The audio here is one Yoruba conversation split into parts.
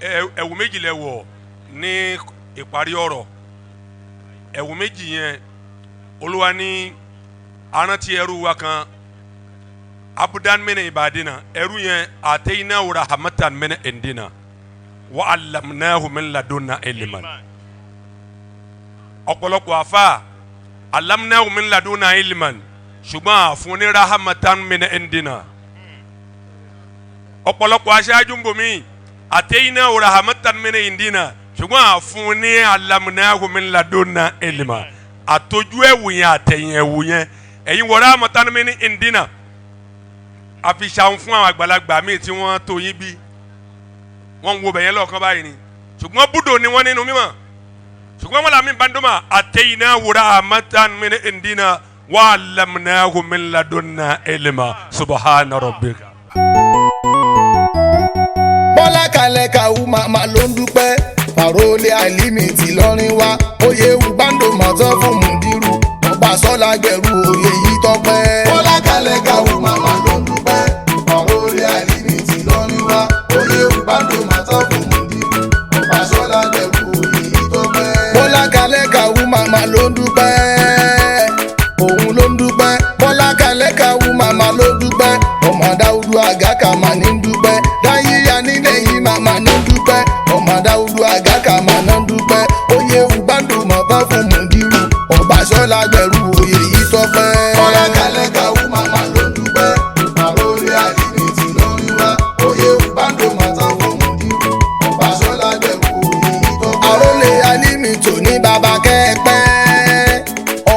Ẹ̀wù méjì lẹ wọ̀ ní ìparí ọ̀rọ̀. Ẹ̀wù méjì yẹn, Olúwa ní arántí ẹrú wa kan, abudan min ibadina, ẹrú yẹn ataynahu rahmatan min indina wa allamnahu min ladunna ilman. Ọ̀pọ̀lọpọ̀ afa allamnahu min ladunna ilman, ṣùgbọ́n àfún ní rahmatan min indina. Ọ̀pọ̀lọpọ̀ aṣáájú ń bomi ataynahu rahmatan min indina, ṣùgbọ́n àfún ní allamnahu min ladunna ilman. Àtọ́jú ẹ̀wù yẹn, àtẹ̀yìn ẹ̀wù yẹn, ẹ̀yin wọ rahmatan min indina. Àfi ṣàwọn fún àwọn àgbàlagbà míì tí wọ́n tó yín bí wọ́n ń wo bẹ̀yẹn lọ́ọ̀kan báyìí ni, ṣùgbọ́n búdò ni wọ́n nínú mímọ́. Ṣùgbọ́n wọn làmì bandoma ataynahu rahmatan min indina wa allamnahu min ladunna ilma. Subhana rabbika. Bọ́lá kalẹ̀ kàwú màmá ló ń dúpẹ́. Àròlé Àlímì tí lọ́rin wá. Oyè Ubando mọ̀tọ́ fún Mùdírù. Ọba Sọ́lá gbẹ̀rú oyè yìí tọ́pẹ́. Bọ́lá kalẹ̀ kàwú màmá ló ń dúpẹ́. Àròlé Àlímì tí lọ́rin wá. Oyè Ubando mọ̀tọ́ fún Mùdírù. Ọba Sọ́lá gbẹ̀rú oyè yìí tọ́pẹ́. Bọ́lá kalẹ̀ kàwú màmá ló ń dúpẹ́. Òun ló ń dúpẹ́. Bọ́lá kalẹ̀ kàwú màmá ló ń dúpẹ́. Ọmọ Dáúdú Àgàkà mà ní dúpẹ́. Dáyíyá nílẹ̀ yìí màmá ní dúpẹ́. Ọmọ Dáúdú Àgàkà mà ní dúpẹ́. Oyè Ubando mọ̀tọ́ fún Mùdírù. Ọba Sọ́lá gbẹ̀rú oyè yìí tọ́pẹ́. Bọ́lá kalẹ̀ kàwú màmá ló ń dúpẹ́. Àròlé Àlímì tí lọ́rin wá. Oyè Ubando mọ̀tọ́ fún Mùdírù. Ọba Sọ́lá gbẹ̀rú oyè yìí tọ́pẹ́. Àròlé Àlímì tò ní bàbá kẹ́pẹ́.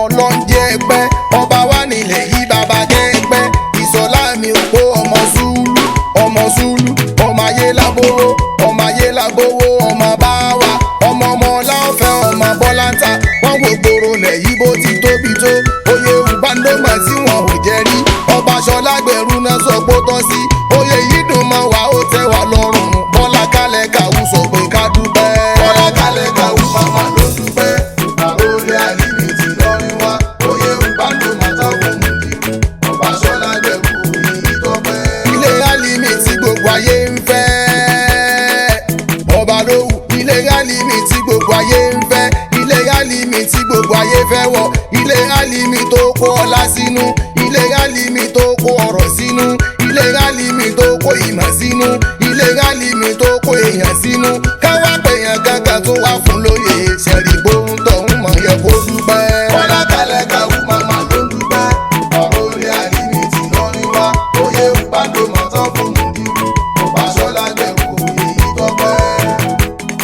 Ọlọ́njẹ́ pẹ́. Ọba wa nílẹ̀ yìí bàbá kẹ́pẹ́. Ìsọ̀lá mi ò kó ọmọ Zulu, ọmọ Zulu, ọmọ ayé lábówó, ọmọ ayé lábówó, ọmọ báwa, ọmọ ọmọ ọláọ̀fẹ́, ọmọ bọ́láńtà. Wọ́n wo gbòòrò lẹ̀ yìí bó ti tóbi tó. Oyè Ubando mọ̀ tí wọn ò jẹ́ rí. Ọba Ṣọlá gbẹ̀rú náà sọ pé ó tọ́ sí. Oyè yìí dùn mọ́ wa, ó tẹ́ wa lọ́rùn. Bọ́lá kalẹ̀ kàwú sọ pé ká dúpẹ́. Bọ́lá kalẹ̀ kàwú màmá ló dúpẹ́. Àròlé Àlímì tí lọ́rin wá. Oyè Ubando mọ̀tọ́ fún Mùdírù. Ọba Ṣọlá gbẹ̀rú oyè yìí tọ́pẹ́. Ilé Àlímì tí gbogbo ayé ń fẹ́. Ọba ló wù. Ilé Àlímì tí gbogbo ayé ń fẹ́. Ilé Àlímì tí gbogbo ayé fẹ́ wọ̀. Ilé Àlímì tó kó ọlá sínú. Ilé Àlímì tó kó ọrọ̀ sínú. Ilé Àlímì tó kó ìmọ̀ sínú. Ilé Àlímì tó kó èèyàn sínú. Káwá pèèyàn kankan tó wá fún lóye. Ṣẹ̀rí gbóhùn tọ̀hún mọ̀ yẹ kó dúpẹ́. Bọ́lá kalẹ̀ kàwú màmá ló ń dúpẹ́. Àròlé Àlímì tí lọ́rin wá. Oyè Ubando mọ̀tọ́ fún Mùdírù. Ọba Ṣọlá gbẹ̀rú oyè yìí tọ́pẹ́.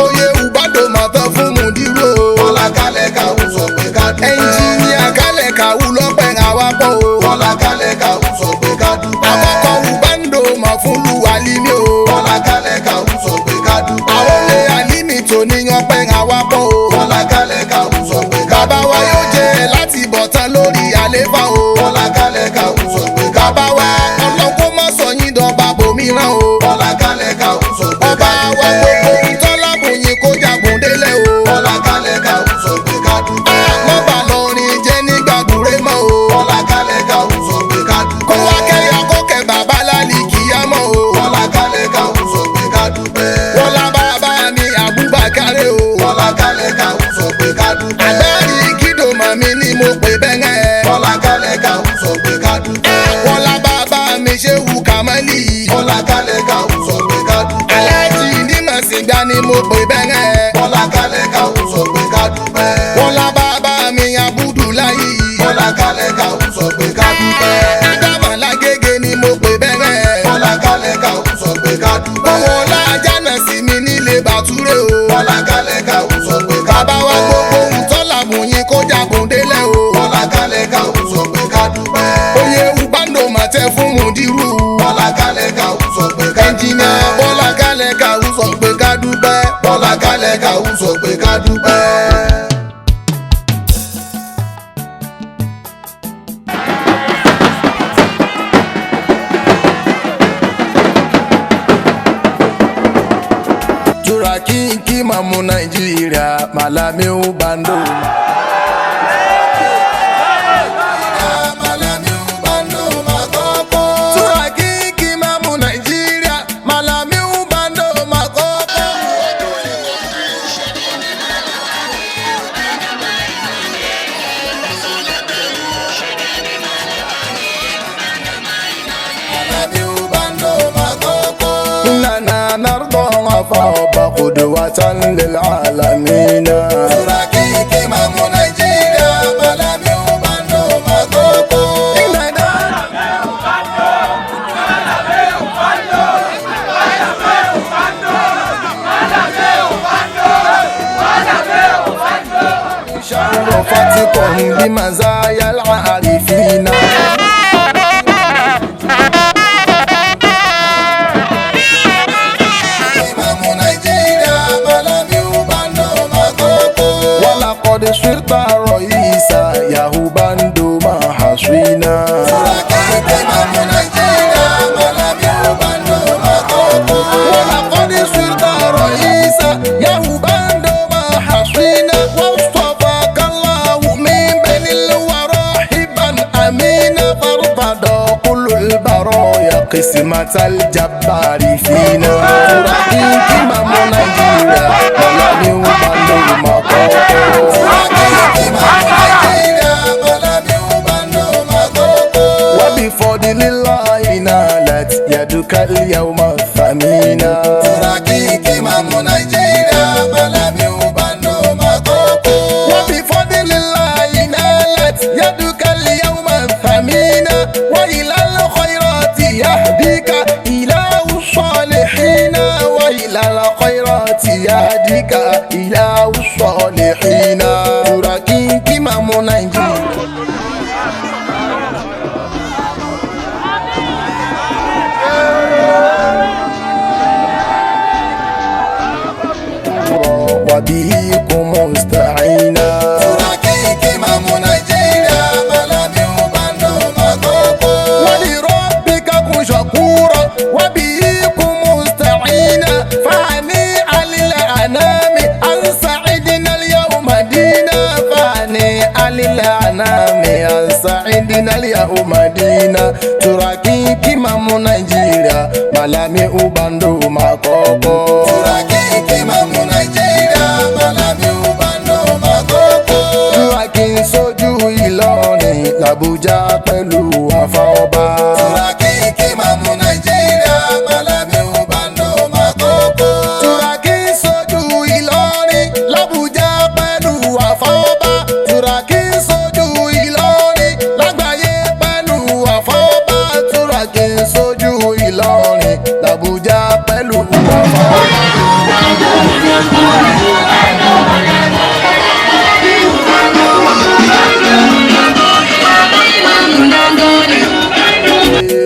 Oyè Ubando mọ̀tọ́ fún Mùdírù o. Bọ́lá kalẹ̀ kàwú sọ pé ká dúpẹ́. Ẹnjìníà kalẹ̀ kàwú lọ́pẹ́ àwa pọ̀ o. Bọ́lá kalẹ̀ kàwú sọ pé ká dúpẹ́. Àkọ́kọ́ Ubando mọ̀ fún lu Àlímì o. Bọ́lá kalẹ̀ kàwú sọ pé ká dúpẹ́. Àròlé Àlímì tó níyan pẹ́ àwa pọ̀ o. Bọ́lá kalẹ̀ kàwú sọ pé ká dúpẹ́. Bàbá wa yóò jẹ láti bọ̀ tán lórí àléfà o. Bọ́lá kalẹ̀ kàwú sọ pé ká dúpẹ́. Bàbá wa ọlọ́kọ́ mọ̀ sọ yín dọ̀ba bòmíràn o. Bọ́lá kalẹ̀ kàwú sọ pé ká dúpẹ́. Ọba wa gbogbo ntọ́lábùn yín kó jagun délẹ̀ o. Bọ́lá kalẹ̀ kàwú sọ pé ká dúpẹ́. Mọ́bà lọrin jẹ́ nígbàgúrẹ́ mọ́ o. Bọ́lá kalẹ̀ kàwú sọ pé ká dúpẹ́. Kó wá kẹ́yà kó kẹ́ bàbá lálẹ́ kíyámọ́ o. Bọ́lá kalẹ̀ kàwú sọ pé ká dúpẹ́. Wọ́lá bàbá mi Abubakar o. Bọ́lá kalẹ̀ kàwú sọ pé ká dúpẹ́. Àgbárí kídòmọ̀ mi ni mo pè bẹ́ẹ̀. Bọ́lá kalẹ̀ kàwú sọ pé ká dúpẹ́. Wọ́lá bàbá mi Ṣéwù Kàmálì. Bọ́lá kalẹ̀ kàwú sọ pé ká dúpẹ́. Aláàjì ní Màsígbà ni mo pè bẹ́ẹ̀. Bọ́lá kalẹ̀ kàwú sọ pé ká dúpẹ́. Wọ́lá bàbá mi Abudulayi. Bọ́lá kalẹ̀ kàwú sọ pé ká dúpẹ́. Ádámà Lágége ni mo pè bẹ́ẹ̀. Bọ́lá kalẹ̀ kàwú sọ pé ká dúpẹ́. Bọ́lá Jánà sí mi nílé Bàtúrè o. Bọ́lá kalẹ̀ kàwú sọ pé ká dúpẹ́. Bàbá wa gbogbo ntọ́làbùn yín kó jagun délẹ̀ o. Bọ́lá kalẹ̀ kàwú sọ pé ká dúpẹ́. Oyè Ubando mà tẹ fún Mùdírù. Bọ́lá kalẹ̀ kàwú sọ pé ká dúpẹ́. Ẹnjìnà Bọ́lá kalẹ̀ kàwú sọ pé ká dúpẹ́. Bọ́lá kalẹ̀ kàwú sọ pé ká dúpẹ́. Turaki kí màmú Nàìjíríà Malami Ubando. Malami Ubando makoko. Turaki kí màmú Nàìjíríà Malami Ubando. Afa Ọba qudwatan lil alamina. Turaki Imamu Nàìjíríà Malami Ubando Makoko. شرفتكم بمزايا العارفين. ولقد صرت رئيسا يهوباندو ما حصينا. ولقد صرت رئيسا يهوباندو ما حصينا. واصطفاك الله من بين الورى حبا أمينا. فارتضى كل البرايا قسمة الجبار فينا. تراكيك إمام نيجيريا Malami Ubando Makoko. وبفضل الله نالت يدك اليوم الثمينة. تراكيك إمام نيجيريا Malami Ubando Makoko. وبفضل الله نالت يدك اليوم الثمينة. وإلى الخيرات يهديك إله الصالحين. وإلى الخيرات يهديك إله الصالحين. تراكيك إمام نيجيريا. وبه مستعينا. تراكيك إمام نيجيريا Malami Ubando Makoko. ولربك كن شكورا وبه مستعينا. فهنيئا للأنام أن سعدنا اليوم دينا. فهنيئا للأنام أن سعدنا اليوم دينا. تراكيك إمام نيجيريا Malami Ubando Makoko. تراكيك إمام نيجيريا Malami Ubando Makoko. Turaki ń sojú Ìlọrin l'Àbújá pẹ̀lú Afa Ọba. Turaki Imamu Nàìjíríà Malami Ubando Makoko. Turaki ń sojú Ìlọrin l'Àbújá pẹ̀lú Afa Ọba. Turaki ń sojú Ìlọrin lágbàáyé pẹ̀lú Afa Ọba. Turaki ń sojú Ìlọrin l'Àbújá pẹ̀lú Afa Ọba.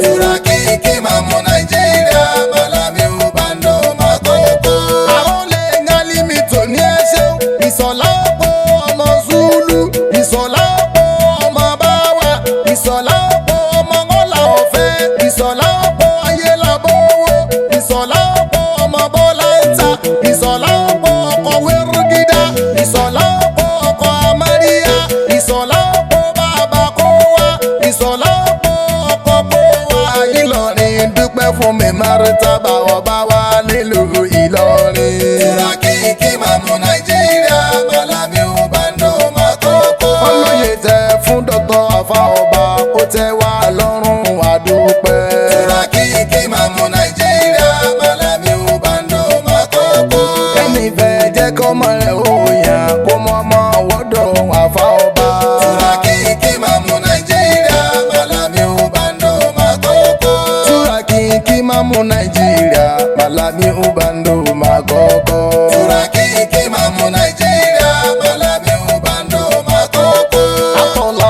Turaki Imamu Nàìjíríà Malami Ubando Makoko. Àrólé Ngálímì tò ní ẹ ṣeun. Ìsọ̀lá ọ̀pọ̀ ọmọ Zulu. Ìsọ̀lá ọ̀pọ̀ ọmọ Báwa. Ìsọ̀lá ọ̀pọ̀ ọmọ Ọlá ọ̀fẹ́. Ìsọ̀lá ọ̀pọ̀ Ayélabówó. Ìsọ̀lá ọ̀pọ̀ ọmọ Bọ́láńtà. Ìsọ̀lá ọ̀pọ̀ ọkọ̀ Wérúgídá. Ìsọ̀lá ọ̀pọ̀ ọkọ̀ Amáríyá. Ìsọ̀lá ọ̀pọ̀ bàbá Kówá. Ìsọ̀lá ọ̀pọ̀ ọkọ̀ Kówá. Ìlọrin dúpẹ́ fún mi márùtábà ọba wa nílùú Ìlọrin. Turaki Imamu Nàìjíríà Malami Ubando Makoko. Olóyè tẹ fún Dr. Afa Ọba ó tẹ wá lọ́rùn àdúpẹ́. Turaki Imamu Nàìjíríà Malami Ubando Makoko. Ẹni fẹ́ jẹ́ kọ́mọ rẹ̀ ó yàn kó mọ́ ọmọ wọ́dọ̀ Afa Ọba. Turaki Imamu Nàìjíríà Malami Ubando Makoko. Turaki Imamu Nàìjíríà Malami Ubando Makoko. Turaki Imamu Nàìjíríà Malami Ubando Makoko. Atọ́lá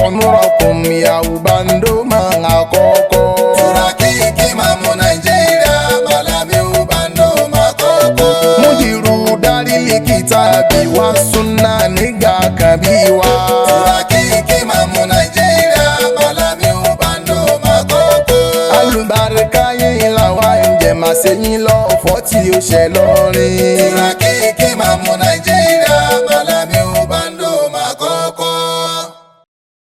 umurakum ya Ubando Makoko. Turaki Imamu Nàìjíríà Malami Ubando Makoko. Mudiru darili kitabi wa sunna nígbà kan bí wa. Turaki Imamu Nàìjíríà Malami Ubando Makoko. Alùbáríkà yín làwa ń jẹ màá ṣe yín lọ́fọ̀ọ́ tí ó ṣẹ lọ́rin. Turaki